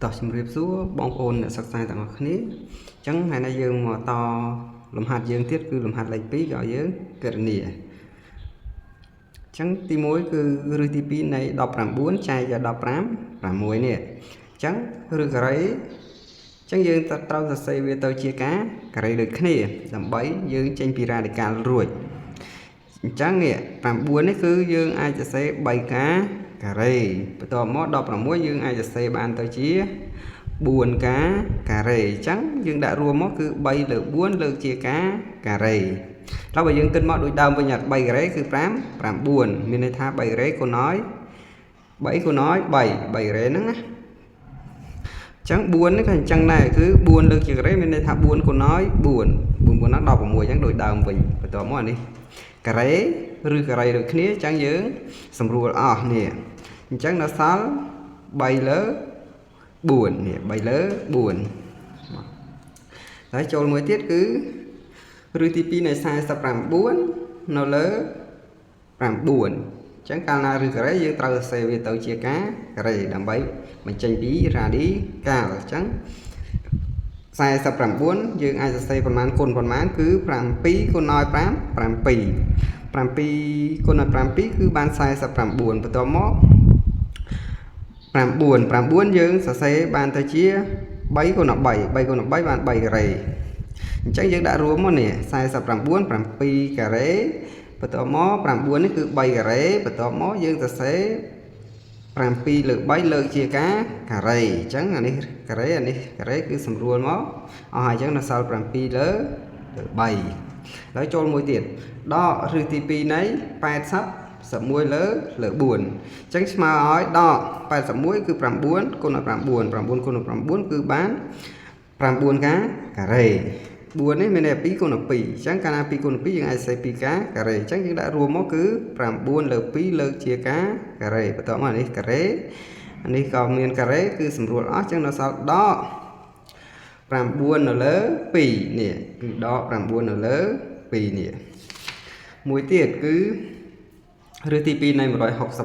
តោះជំរាបសួរបងប្អូនអ្នកសិក្សាទាំងអស់គ្នាអញ្ចឹងថ្ងៃនេះយើងមកតលំហាត់យើងទៀតគឺលំហាត់លេខ2ក៏ឲ្យយើងគណនាអញ្ចឹងទី1គឺឫសទី2នៃ19ចែកឲ្យ15 6នេះអញ្ចឹងឫសការ៉េអញ្ចឹងយើងត្រូវសរសេរវាទៅជាការការ៉េដូចគ្នាដើម្បីយើងចេញពីរ៉ាឌីកាល់រួចអញ្ចឹងនេះ9នេះគឺយើងអាចសរសេរ3ការការ៉េបន្ទាប់មក16យើងអាចសរសេរបានទៅជា4ការការ៉េអញ្ចឹងយើងដាក់រួមមកគឺ3លើ4លើកជាការការ៉េហើយបើយើងគិតមកដូចដើមវិញ3ការ៉េគឺ5 9មានន័យថា3ការ៉េគុណឲ្យ3គុណឲ្យ3 3ការ៉េហ្នឹងណាអញ្ចឹង4នេះក៏អញ្ចឹងដែរគឺ4លើកជាការ៉េមានន័យថា4គុណឲ្យ4 4 4ដល់16អញ្ចឹងដូចដើមវិញបន្ទាប់មកអានេះការ៉េឬការ៉េដូចគ្នាអញ្ចឹងយើងសម្រួលអស់នេះអញ្ចឹងនៅសល់3លើ4នេះ3លើ4ហើយចូលមួយទៀតគឺឫសទី2នៃ49នៅលើ9អញ្ចឹងកាលណាឫសការ៉េយើងត្រូវសរសេរវាទៅជាការការ៉េដើម្បីបញ្ចេញពីរ៉ាឌីកាល់អញ្ចឹង49យើងអាចសរសេរប្រមាណគុណប្រមាណគឺ7គុណឲ្យ5 7 7គុណឲ្យ7គឺបាន49បន្ទាប់មក9 9យើងសរសេរបានទៅជា3គុណ3 3គុណ3បាន3ការ៉េអញ្ចឹងយើងដាក់រួមមកនេះ49 7ការ៉េបន្ទាប់មក9នេះគឺ3ការ៉េបន្ទាប់មកយើងសរសេរ7លើ3លើកជាការការ៉េអញ្ចឹងអានេះការ៉េអានេះការ៉េគឺសម្រួលមកអស់ហើយអញ្ចឹងនៅសល់7លើ3ហើយចូលមួយទៀតដកឫសទី2នៃ81លើលើ4អញ្ចឹងស្មើឲ្យដក81គឺ9គុណ9 9គុណ9គឺបាន9ការការ៉េ4នេះមានន័យ2គុណ2អញ្ចឹងកាលណា2គុណ2យើងអាចសេ2ការការ៉េអញ្ចឹងយើងដាក់រួមមកគឺ9លើ2លើកជាការការ៉េបន្ទាប់មកនេះការ៉េអានេះក៏មានការ៉េគឺសម្រួលអស់អញ្ចឹងនៅសល់ដក9នៅលើ2នេះគឺដក9នៅលើ2នេះមួយទៀតគឺឫសទី2នៃ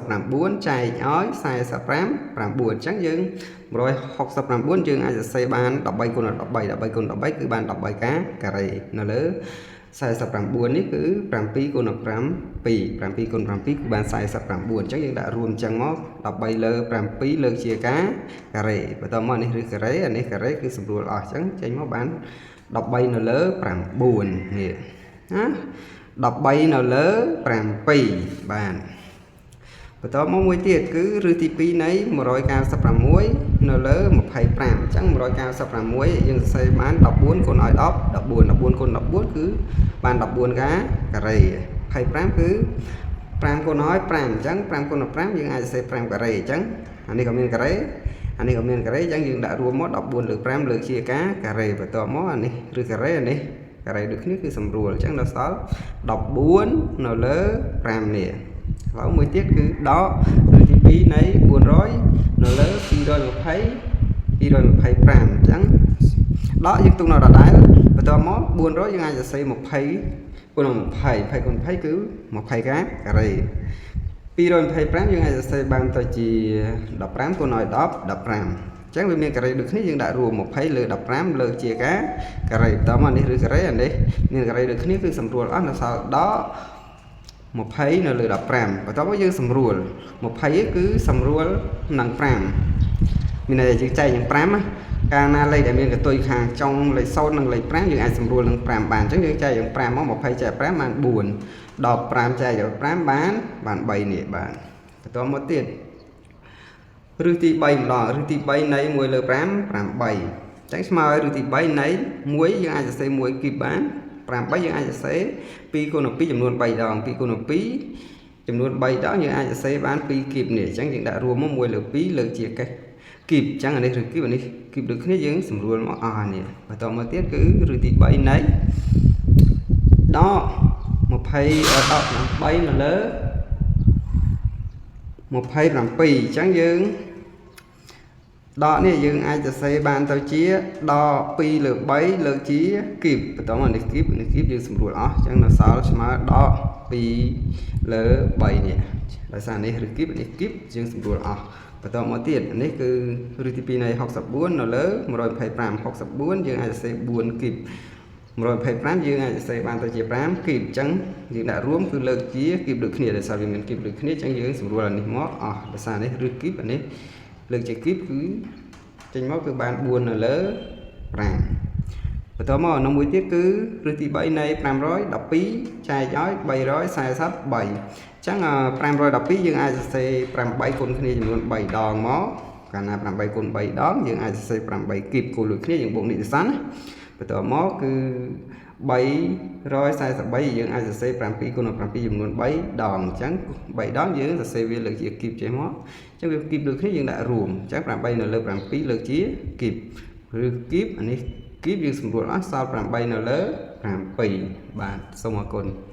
169ចែកឲ្យ45 9អញ្ចឹងយើង169យើងអាចសរសេរបាន13គុណ13 13គុណ13គឺបាន13ការការ៉េនៅលើ49នេះគឺ7គុណ5 2 7គុណ7គឺបាន49អញ្ចឹងយើងដាក់រួមអញ្ចឹងមក13លើ7លើកជាការការ៉េបន្ទាប់មកនេះឬការ៉េអានេះការ៉េគឺសម្រួលអស់អញ្ចឹងចេញមកបាន13នៅលើ9នេះណា13នៅលើ7បាទបន្តមកមួយទៀតគឺឫសទី2នៃ196នៅលើ25អញ្ចឹង196យើងសរសេរបាន14គុណឲ្យ10 14 14គុណ14គឺបាន14ការការ៉េ25គឺ5គុណឲ្យ5អញ្ចឹង5គុណ5យើងអាចសរសេរ5ការ៉េអញ្ចឹងអានេះក៏មានការ៉េអានេះក៏មានការ៉េអញ្ចឹងយើងដាក់រួមមក14លើ5លើកជាការការ៉េបន្ទាប់មកអានេះឬការ៉េអានេះការ៉េដូចគ្នាគឺសម្រួលអញ្ចឹងដល់សល់14នៅលើ5នេះហើយមួយទៀតគឺដកឫសទី2នៃ400នៅលើ220 225អញ្ចឹងដកយើងទុកនៅដដែលបន្ទាប់មក400យើងអាចសរសេរ20គុណ20 20គុណ20គឺ20ការការ៉េ225យើងអាចសរសេរបានទៅជា15គុណឲ្យ10 15អញ្ចឹងវាមានការ៉េដូចគ្នាយើងដាក់រួម20លើ15លើកជាការការ៉េបន្តមកនេះឬការ៉េអានេះមានការ៉េដូចគ្នាគឺសម្រួលអស់នៅសល់ដក20នៅលើ15បន្ទាប់មកយើងសម្រួល20គឺសម្រួលនឹង5មានន័យថាយើងចែកនឹង5ណាកាលណាលេខដែលមានកតុយខាងចុងលេខ0និងលេខ5យើងអាចសម្រួលនឹង5បានអញ្ចឹងយើងចែកនឹង5មក20ចែក5បាន4 15ចែកឲ្យ5បានបាន3នេះបាទបន្តមកទៀតឫសទី3ម្ដងឫសទី3នៃ1លើ5 8អញ្ចឹងស្មើឲ្យឫសទី3នៃ1យើងអាចសរសេរ1គីបបាន8យើងអាចសរសេរ2គុណ2ចំនួន3ដង2គុណ2ចំនួន3ដងយើងអាចសរសេរបាន2គីបនេះអញ្ចឹងយើងដាក់រួមមក1លើ2លើកជាកេះគីបអញ្ចឹងអានេះឬគីបអានេះគីបដូចគ្នាយើងសម្រួលមកអស់នេះបន្តមកទៀតគឺឫសទី3នៃដក20ដក8នៅលើ27អញ្ចឹងយើងដកនេះយើងអាចសរសេរបានទៅជាដក2លើ3លើកជាគីបបន្តមកនេះគីបនេះគីបយើងសម្រួលអស់អញ្ចឹងនៅសល់ស្មើដក 2លើ3នេះដោយសារនេះឫសគីបនេះគីបយើងសម្រួលអស់បន្តមកទៀតនេះគឺឫសទី2នៃ64នៅលើ125 64យើងអាចសរសេរ4គីប125យើងអាចសរសេរបានទៅជា5គីបអញ្ចឹងយើងដាក់រួមគឺលើកជាគីបដូចគ្នាដោយសារវាមានគីបដូចគ្នាអញ្ចឹងយើងសម្រួលអានេះមកអស់ដោយសារនេះឫសគីបអានេះលើកជាគីបគឺចេញមកគឺបាន4នៅលើ5បន្តមកនៅមួយទៀតគឺឫសទី3នៃ512ចែកឲ្យ343អញ្ចឹង512យើងអាចសរសេរ8គុណគ្នាចំនួន3ដងមកកាលណា8គុណ3ដងយើងអាចសរសេរ8គីបគូលដូចគ្នាយើងបូកនិស្សិនណាបន្តមកគឺ343យើងអាចសរសេរ7គុណ7ចំនួន3ដងអញ្ចឹង3ដងយើងសរសេរវាលើកជាគីបចេះមកអញ្ចឹងវាគីបដូចគ្នាយើងដាក់រួមអញ្ចឹង8នៅលើ7លើកជាគីបឬគីបអានេះគីបយើងសម្រួលអស់សល់8នៅលើ7បាទសូមអរគុណ។